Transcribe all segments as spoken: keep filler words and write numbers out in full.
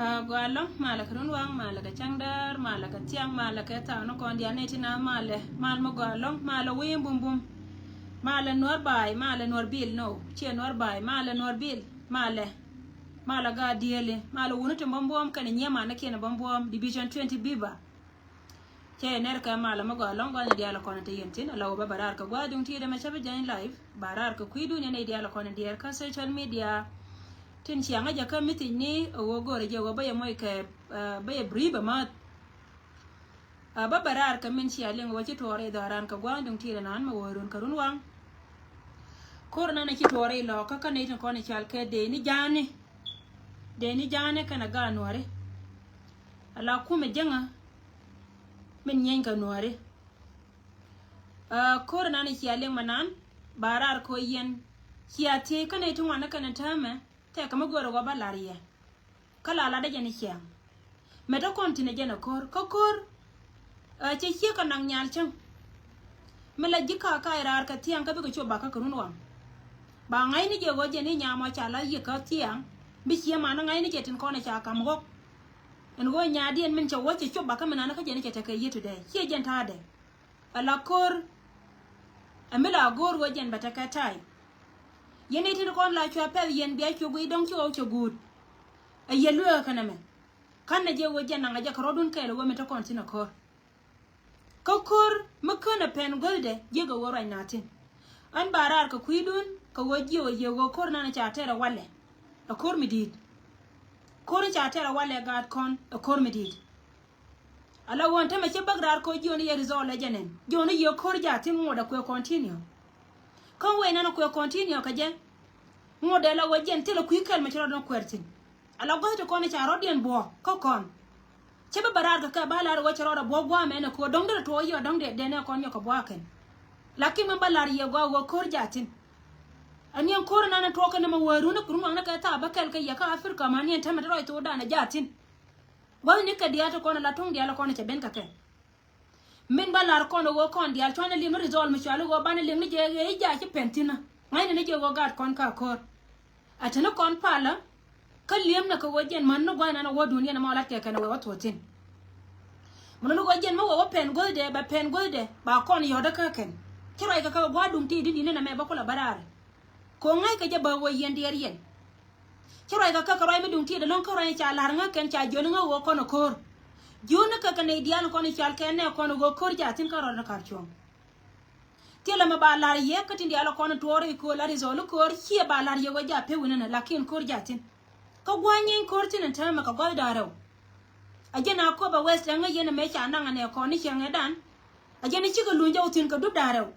Ah, gɔaa ɛlɔ̱ŋ, malɛ kɛ runwaŋ, malɛ kɛ cäŋdäär, malɛ kɛ thiaŋ, malɛ kɛ thaw ni kɔn diaal ni ti na, malɛ, mal mi gɔaa ɛlɔ̱ŋ, malɛ wi̱i̱ bumbum. Malɛ Nuɔr Baay, malɛ Nuɔr Bil, no, ciɛ Nuɔr Baay, malɛ Nuɔr Bil, malɛ, malɛ gaat diëëli, malɛ wuni ti bumbum kɛnɛ nyiee manikiɛn bumbum, Division twenty Biba. Cɛ nɛr kɛ malɛ mi gɔaa ɛlɔ̱ŋ, gɔaa ni diaal kɔn ti yɛn tin, ala wä bä bä raar kɛ gua̱a̱th duŋ ti dee mɛ cä bi jɛny live, bä raar kɛ kui̱ dunia ni diaal kɔn diɛɛr kä social media. Tin ciaŋä jɛ kä message ni, ɛ wä go̱rɛ jɛ wä bä yɛ moc kɛ, eh, bä yɛ brief bä math. A bä bä raar kɛ min cia liŋ wä ci tuɔɔr i̱ dhɔran kɛ gua̱a̱ŋ duŋ ti̱i̱ rɛ nan mɛ wä run kɛ run waŋ. Ko̱r nan ci tuɔɔr i̱ lɔkä kä nɛy tin kɔn i̱ cal kɛ dee ni ja̱a̱ni. Dee ni ja̱a̱ni kɛnɛ gaat nuɔ̱ɔ̱ri. Ala kumɛ jäŋä min nyieeny kɛ nuɔ̱ɔ̱ri. A ko̱r nan cia liŋ mɛ nan ba raar kɛ wä yɛn cia thiec kä nɛy ti ŋuan ni kɛnɛ täämɛ tɛkɛ mi go̱o̱rɛ wä bä la̱r yɛ. Kä la latdä jɛn i̱ ciaŋ. Mɛ te kɔn tinɛ jɛn ɛ ko̱r kä ko̱r. Ɛ cɛ ciek kɛ nak nyal cäŋ. Mi la ji̱ ka ka i̱ raar kɛ thiaŋ kä bikɛ cop bakä kɛ run waŋ. Ba ŋa̱cni jɛ ɣöö jɛn i̱ nyam ɔ ca la yiëk kä thiaŋ. Bi ciɛ man ŋa̱cni jɛ tin kɔn ɛ ca kam ɣɔk. Ɛn ɣöö nyadiɛn min cɛ wä cɛ cop bakä mi nan kä jɛn i̱ cɛ tekɛ yiëë today ciɛ jɛn ta̱a̱dɛ. Ala ko̱r. Ɛ mi la go̱o̱r ɣöö jɛn bɛ tekɛ ta̱a̱y. Yɛn i̱ tin kɔn la cuɛ pɛth yɛn bia cuɛ guiy dɔ̱ŋ ci ɣɔw cɛ guut. Ɛ yɛ lueekä kɛnɛ mɛ. Ka̱n nɛ jiɛ ɣöö jɛn naŋ a jɛ kɛ rɔ̱dun kɛɛl ɣöö mi te kɔn thin a ko̱r. Kä ko̱r mi känɛ pɛn guäthdɛ jiäk a ɣöö ruac na thin. Ɣän ba raar kɛ kui̱dun kɛ ɣöö jiɛ ɣöö jiɛ ɣöö ko̱r nanɛ ca tɛr a walɛ. A ko̱r mi di̱i̱t. Ko̱r ca tɛr a walɛ gaat kɔn a ko̱r mi di̱i̱t. Ala ɣöö ɛn tämɛ ci bäk raar kɛ ɣöö jiɔni yɛ result ɛ jɛ nɛn jiɔni yɛ ko̱r jaathin ŋot a kuɛ continue. Kä wee nan a kuɛ continue kɛ jɛ. Ŋot dee la ɣöö jɛn thilɛ kui̱ kɛl mɛ ci rɔɔdun kuɛɛr thi̱n. Ala gua̱th ti kɔn i̱ ca rɔɔdiɛn buɔ̱ɔ̱k kä kɔn. Ci bä bä raar kɛ kɛ ba lar ɣöö ci rɔɔd a buɔ̱ɔ̱k gua̱a̱mɛ ɛn a kuɛ dɔ̱ŋ derɛ tuɔɔk yɛ dɔ̱ŋ dee dee nɛ kɔn nyɔk kɛ bua̱a̱k kɛn. Lakin min bä lar yɛ gua̱a̱k ɣöö ko̱r jaathin. Ɛ niɛn ko̱r nan a tuɔɔk kɛn ɛmɛ wee run a kun waŋni kɛ thaap bä kɛl kɛ yɛ kä Africa ma niɛn tämɛ ti rɔɔc thokdan a jaathin. Gua̱thni kɛ diaal ti kɔn ala tuŋ diaal kɔn cɛ ben kɛ kɛ. Min ba lar kɔn ɣöö kɔn diaal cuanɛ li̱em ni result mi cuali ɣöö banɛ li̱em ni jɛ ɣee i̱ ja̱ ci pɛn thi̱n. Ŋa̱cnɛ ni jɛ ɣöö gaat kɔn ka ko̱r. A te ni kɔn palä. Kä li̱em nɛ kɛ ɣöö jɛn män ni gua̱thnan a wä duun yɛn ɛmɔ lat kɛ kɛn a wee wä thuɔ̱ɔ̱thin. Mën ni ɣöö jɛn mi wee wä pɛn guäthdɛ bɛ pɛn guäthdɛ ba kɔn yɔ̱t kä kɛn. Ci ruac kɛ kɛ gua̱a̱r duŋ ti di̱t di̱t ni nɛ mɛ bä kulɛ bä raarɛ. Kɛ ɣöö ŋäc kɛ jɛ bä ɣöö yɛn diɛɛr yɛn. Ci ruac kɛ kä kɛ ruac mi duŋ tiɛɛt ɛlɔ̱ŋ kä ruac ca la̱r ŋäk kɛn ca jiöl ŋäk ɣöö kɔn ɛ ko̱r. Jiöl ni kɛ kɛ nɛy diaal kɔn i̱ cal kɛ nɛ kɔn ɣöö ko̱r jaathin kä rɔɔd ni ka̱r cuɔ̱ŋ. Thilɛ mɛ ba la̱r yɛ kä tin diaal kɔn i̱ tuɔɔr i̱ ko̱r la result i̱ ko̱r ciɛ ba la̱r yɛ ɣöö jaat pek wi̱nɛ nɛ lakin ko̱r jaathin. Kä gua̱a̱ny nyieeny ko̱r thin ɛn täämɛ kɛ gua̱th da̱ŋ rɛw. A jɛn a köpɛ West ɛŋä yɛn ɛmɛ ca naŋ ɛnɛ kɔn ni cieŋɛ dan. A jɛn i̱ cikɛ luny jɛ wä thi̱n kɛ dup da̱ŋ rɛw.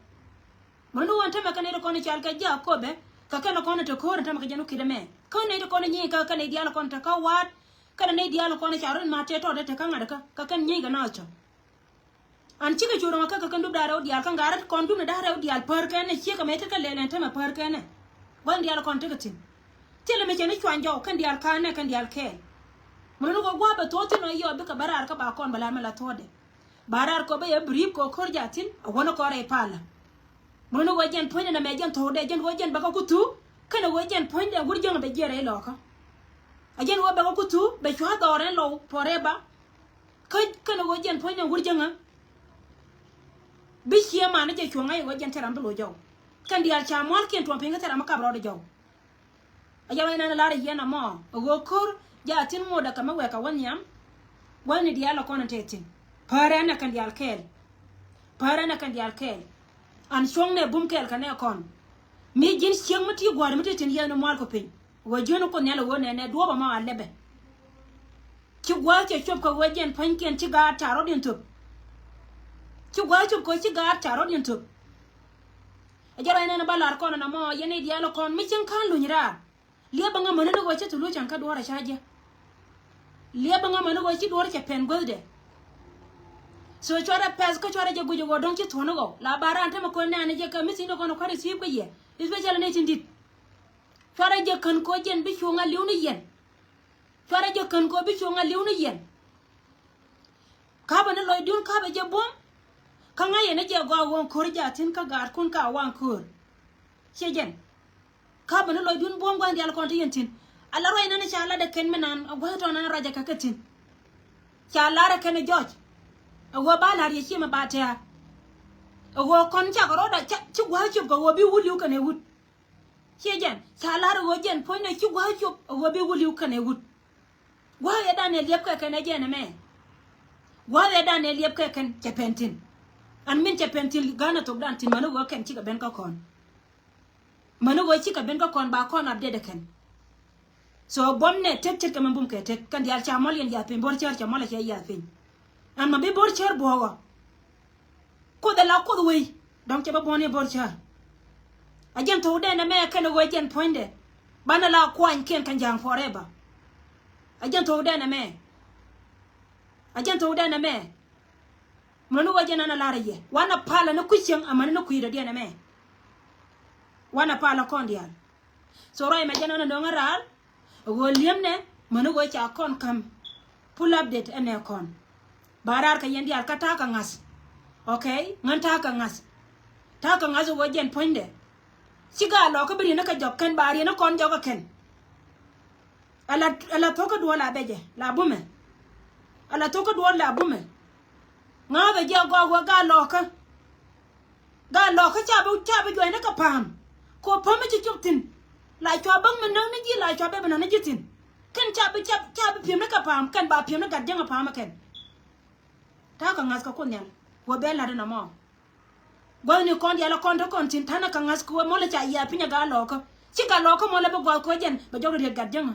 Mën ni wä ɛn tämɛ kɛ nɛy ti kɔn i̱ cal kɛ ji̱ a köpɛ kɛ kɛn kɔn i̱ te ko̱r ɛn tämɛ kɛ jɛn wä ki̱t ɛmɛ. Kä nɛy ti kɔn i̱ nyieeny kä kɛ nɛy diaal kɔn te kä wa̱a̱t kɛnɛ nɛy diaal kɔn i̱ ca run ma tëë tɔɔt te kä ŋa̱t kä kɛ kɛn nyieeny kɛ naath cɔ. An cikɛ cu rɔŋ kä kɛ kɛn dup da̱ŋ rɛw diaal kä ŋa̱t kɔn dup ni da̱ŋ rɛw diaal pär kɛn ɛ ciek ɛmɛ tet kä lɛl ɛn tämɛ pär kɛn ɛ. Gua̱n diaal kɔn tekɛ thi̱n. Thilɛ mi cɛ ni cuany jɔw kɛn diaal ka̱n nɛ kɛn diaal kɛɛl. Mun ni kɔ gua̱a̱ bɛ thuɔ̱k thi̱n ɔ yɔ bikɛ bɛ raar kä ba kɔn bɛ lar mi la thuɔ̱ɔ̱dɛ. Ba raar kɔ bɛ yɛ brief kɔ ko̱r ja̱ thi̱n a wänä kɔ rɛy palä. Mun ni kɔ jɛn puɔ̱nydɛ nɛ mɛ jɛn thuɔ̱kdɛ jɛn kɔ jɛn bɛ kä kuthu. Kɛnɛ kɔ jɛn puɔ̱nydɛ wur jäŋä bɛ jiɛn rɛy lɔkä. A jɛn kɔ bɛ kä kuthu bɛ cua dhɔr ɛn lɔw forever. Kä kɛnɛ kɔ jɛn puɔ̱nydɛ wur jäŋä. Bi ciɛ man ni jɛ cuɔ̱ŋ a yɛ kɔ jɛn thil ram bi lo̱c jɔw. Kɛn diaal ca mua̱lkiɛn tuɔ̱ŋ piny kä thil ram mi kap rɔɔdɛ jɔw. A jɛ ruac nɛn lar yɛn amɔ a ɣöö ko̱r ja̱ thi̱n ŋot a kɛ mi wɛɛk a wä nhiam. Gua̱thni diaal a kɔn in te thi̱n. Päärɛ nɛ kɛn diaal kɛɛl. Päärɛ nɛ kɛn diaal kɛɛl. An cuɔ̱ŋ nɛ bum kɛɛl kɛ nɛ kɔn. Mi ji̱n cieŋ mi ti gua̱a̱r mi ti thi̱n yɛn ni mua̱l kɔ piny. Ɣöö ji̱n ni Kuoth Nhial a ɣöö nɛnɛ duɔ̱ɔ̱p amɔ a lɛpɛ. Ci gua̱a̱th cɛ cuɔp kɛ ɣöö jɛn pua̱nykiɛn ci gaat ta̱a̱ rɔ̱diɛn thöp. Ci gua̱a̱th cop kɛ ɣöö ci gaat ta̱a̱ rɔ̱diɛn thöp. A jɛ ruac nɛn a ba lar kɔn ɛn amɔ yɛn i̱ diaal kɔn mi cieŋ ka̱n luny raar. Liɛp bä ŋa mäni ni ɣöö ci solution kä duɔ̱ɔ̱r a ca jɛ. Liɛp bä ŋa mäni ɣöö ci duɔ̱ɔ̱r cɛ pɛn guäthdɛ. So cuarɛ pɛth kä cuarɛ jɛ guic ɣöö dɔ̱ŋ ci thuɔ̱n ɣɔw la ba raan tämɛ kɔn nɛɛni jɛ kɛ mi thi̱n kɔn kua̱r i thi̱i̱p kä yɛ. Especially ni tin di̱t. Cuarɛ jɛ kän kɔ jɛn bi cuŋ a li̱w ni yɛn. Cuarɛ jɛ kän kɔ bi cuŋ a li̱w ni yɛn. Kapɛ ni lɔcdun kapɛ jɛ buɔ̱m. Kä ŋa̱c yɛn ni jɛ gɔaa ɣöö ko̱r ja̱ thi̱n kä gaatkun ka waŋ ko̱r. Ciɛ jɛn. Kapɛ ni lɔcdun buɔ̱m gua̱n diaal kɔn ti yɛn thi̱n. Ala ruac nɛn ca latdɛ kɛn mi nan a gua̱th tɔ̱ nan ruacɛ kɛ kɛ thi̱n. Ca lar ɛ kɛn ɛ jɔc. Ɛ ɣöö ba la̱r yɛ ciɛ mɛ ba tɛ̈ɛ̈r. Ɛ ɣöö kɔn cakɛ rɔɔdɛ ci gua̱th cop kɛ ɣöö bi wut li̱w kɛn ɛ wut. Ciɛ jɛn ca la̱r ɛ ɣöö jɛn puɔ̱nydɛ ci gua̱a̱th cop ɛ ɣöö bi wä li̱w kɛn ɛ wut. Gua̱a̱th ɛ dan ɛ liɛp kɛ kɛn ɛ jɛn ɛmɛ. Gua̱a̱th ɛ dan ɛ liɛp kɛ kɛn cɛ pɛn thi̱n. An min cɛ pɛn thi̱n ga̱a̱n ɛ thokdan thi̱n mäni ɣöö kɛn cikɛ ben kä kɔn. Mäni ɣöö cikɛ ben kä kɔn ba kɔn update ɛ kɛn. So buɔ̱m nɛ tet ce̱tkɛ mɛ bum kɛ tet kɛn diaal ca mɔl yɛn yath piny bo̱r cär ca mɔl ɛ cɛ yath piny. Ɛn mɛ bi bo̱r cär buɔ̱ɔ̱kɔ. Kuoth ɛ la kuoth wei dɔ̱ŋ cɛ bä buɔ̱n i̱ bo̱r cär. A jɛn thokdɛn ɛmɛ kɛn ɛ ɣöö jɛn puɔ̱nydɛ banɛ la kuanykiɛn kɛn ja̱a̱ŋ forever. A jɛn thokdɛn ɛmɛ. A jɛn thokdɛn ɛmɛ. Mɛ ni ɣöö jɛn an a lar ɛ yɛ wanɛ palä ni kui̱ cieŋ amäni ni kui̱dɔ̱diɛn ɛmɛ. Wanɛ palä kɔn diaal. So ruac mɛ jɛn an a nöŋ a raal. Ɣöö li̱em nɛ mäni ɣöö ca kɔn ka̱m. Full update ɛnɛ kɔn. Ba raar kɛ yɛn diaal kä ta̱a̱ kɛ ŋa̱th. Okay ŋän ta̱a̱ kɛ ŋa̱th. Ta̱a̱ kɛ ŋa̱th ɣöö jɛn puɔ̱nydɛ. Ci gaat lɔɔkä bi riɛn ni kɛ jɔk kɛn ba riɛn ni kɔn jɔk ɛ kɛn. Ala ala thok kä duɔ̱ɔ̱r la bɛ jɛ la bumɛ. Ala thok kä duɔ̱ɔ̱r la bumɛ. Ŋa̱a̱th ɛ jɛ gɔɔk ɣöö gaat lɔɔkä. Gaa lɔkä ca bi ca bi juɔcni kɛ pa̱a̱m. Kɛ ɣöö pa̱a̱m mi ci cop thi̱n. La cua bäŋ mi näk ni ji̱ la cua bɛ bi näk ni ji̱ thi̱n. Kɛn ca bi ca ca bi pi̱em ni kɛ pa̱a̱m kɛn ba pi̱em ni gat jiäŋ ɛ pa̱a̱m ɛ kɛn. Ta̱a̱ kɛ ŋa̱th kɛ Kuoth Nhial. Wä bɛ la̱t inɔ mɔ. Gua̱thni kɔn diaal ɛ kɔn te kɔn thi̱n ta̱nɛ kɛ ŋa̱th kɛ wä mɔl ca yia pinyɛ gaa lɔkä. Ci gat lɔkä mɔl ɛ bi gua̱th kɛ wä jɛn bɛ jɔk riet gat jiäŋä.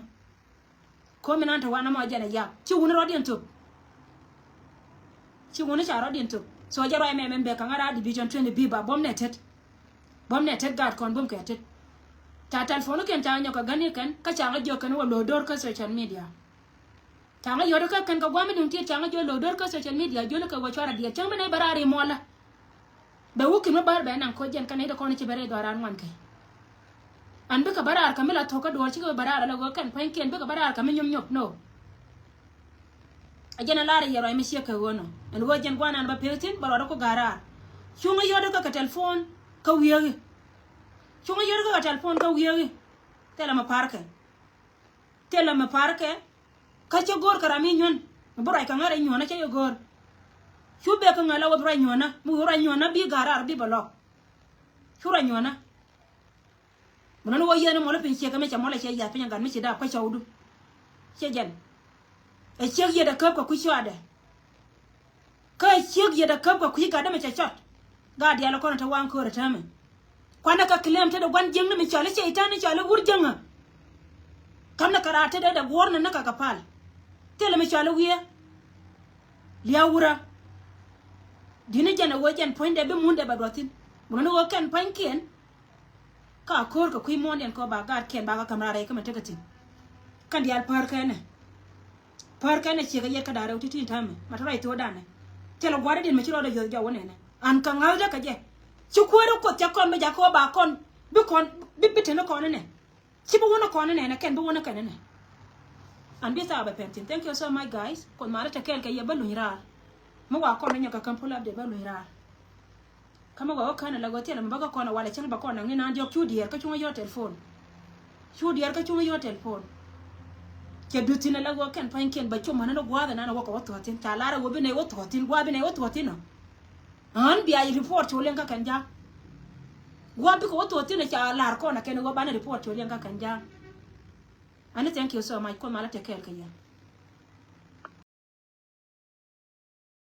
Komi nan te wanɛ mɔ jɛn a yak ci wuni rɔdiɛn thop. Ci wuni ca rɔdiɛn thop. So jɛ ruac mɛ mɛn bɛ kaŋa raa division twenty bi ba buɔm nɛ tet. Buɔm nɛ tet gaat kɔn buɔm kɛ tet. Ca telephone kɛn ca nyɔk kɛ gani kɛn kä ca ŋa jiök kɛn wä lo̱o̱ do̱r kä social media. Ca ŋa yɔt kä kɛn kɛ guam mi duŋ tiet ca ŋa jiök lo̱o̱ do̱r kä social media jiöl kɛ wä cuarɛ diɛt cäŋ bi nɛ bɛ raa ri muɔlä. Bɛ wä kin mi bär bɛ naŋ koc jɛn kä nɛy ti kɔn ci bɛ rɛy dhɔaran ŋuan kɛ. An bikɛ bä raar kä mi la thok kä duɔɔr cikɛ bä raar ala ɣöö kɛn pua̱nykiɛn bikɛ bä raar kä mi nyom nyop no. A jɛn a lar a yɛ ruac mi ciek kɛ ɣöö nɔ ɛn ɣöö jɛn guanan bä pek thi̱n bä ruɔdä ku ga̱a̱r raar. Cuŋä yɔtdä kä kɛ telephone kä wi̱eeŋi. Cuŋä yɔtdä kä kɛ telephone kä wi̱eeŋi. Thilɛ mi pa̱rkɛ. Thilɛ mi pa̱rkɛ. Kä cä go̱o̱r kɛ ram i̱ nyuän mi bi ruac kɛ ŋa̱r i̱ nyuänä cä yɛ go̱o̱r. Cu bek kä ŋa̱r la wä bi ruac nyuänä mi wä ruac nyuänä bi ga̱a̱r raar bi bɛ lɔk. Cu ruac nyuänä. Mi nɔni wä yiëë ni mɔlä piny ciek kɛ mi cɛ mɔlä cɛ yath piny ɛ gat mi ci daap kä cɔwdu. Ciɛ jɛn. Ɛ ciek yiet ɛ käp kɛ kui̱ cuaadɛ. Kä ɛ ciek yiet ɛ käp kɛ kui̱ gatdä mi cɛ cɔt. Gaat diaal ɛ kɔn ɛ te waŋ köör ɛ täämɛ. Kuanɛ kɛ claim tetdɛ gua̱n jiäkni mi cɔal i̱ Cɛy-tan i̱ cɔal i̱ wur jiäŋä. Ka̱mnɛ kɛ raar tetdɛ dɛ guɔ̱ɔ̱rnɛ ni kɛ kɛ pal. Thilɛ mi cɔal i̱ wiee. Lia̱a̱ wurä. Di̱t ni jɛn ɛ ɣöö jɛn puɔ̱nydɛ bi mundɛ bɛ duɔth thi̱n. Mun ni ɣöö kɛn pua̱nykiɛn. Ka ko̱o̱r kɛ kui̱ muɔ̱ɔ̱ndiɛn kɛ ɣöö ba gaatkiɛn ba kɛ ka̱m raar rɛy kä mi tekɛ thi̱n. Kɛn diaal päär kɛnɛ. Päär kɛnɛ ciek a yɛt kä da̱ŋ rɛw ti̱ti̱ ta̱mɛ ma te ruac tho̱o̱danɛ. Thilɛ gua̱a̱r i̱ di̱t mi ci rɔɔdɛ yɔth jɔw wä nɛnɛ an kɛ ŋa̱thdä kɛ jɛ. Ci kuäärä Kuoth cɛ kɔn bi jakä wä ba kɔn bi kɔn bi bi te ni kɔn inɛ. Ci bi wä ni kɔn inɛ nɛ kɛn bi wä ni kɛn inɛ. An bi thaabɛ pɛn thi̱n. Thank you so much, guys. Kuoth malä te kɛɛl kɛ yɛ, bä luny raar. Mi wa kɔn ni nyɔk kɛ käm pull up date, bä luny raar. Kä mi wa wä kän ala ɣöö thilɛ mi bä kä kɔn a walɛ cäŋ bä kɔn naŋ ni naan diɔ̱k cu diɛɛr kä cuŋä yɔ telephone. Cu diɛɛr kä cuŋä yɔ telephone. Cɛ duth thi̱n ala ɣöö kɛn pa̱nykiɛn bä cu mäni ni gua̱a̱th ɛnan a wä kɛ wä thuɔ̱ɔ̱th thi̱n. Ca lar a ɣöö bi nɛy wä thuɔ̱ɔ̱th thi̱n, gua̱a̱th bi nɛy wä thuɔ̱ɔ̱th thi̱n ɔ. Ɣän bia report cu liɛŋ kä kɛn ja̱a̱ŋ. Gua̱a̱th bikɛ wä thuɔ̱ɔ̱th thi̱n ɔ, ca lar kɔn a kɛn ɣöö banɛ report cu liɛŋ kä kɛn ja̱a̱ŋ. Ani, thank you so much. Kuoth malä te kɛɛl kɛ yɛ.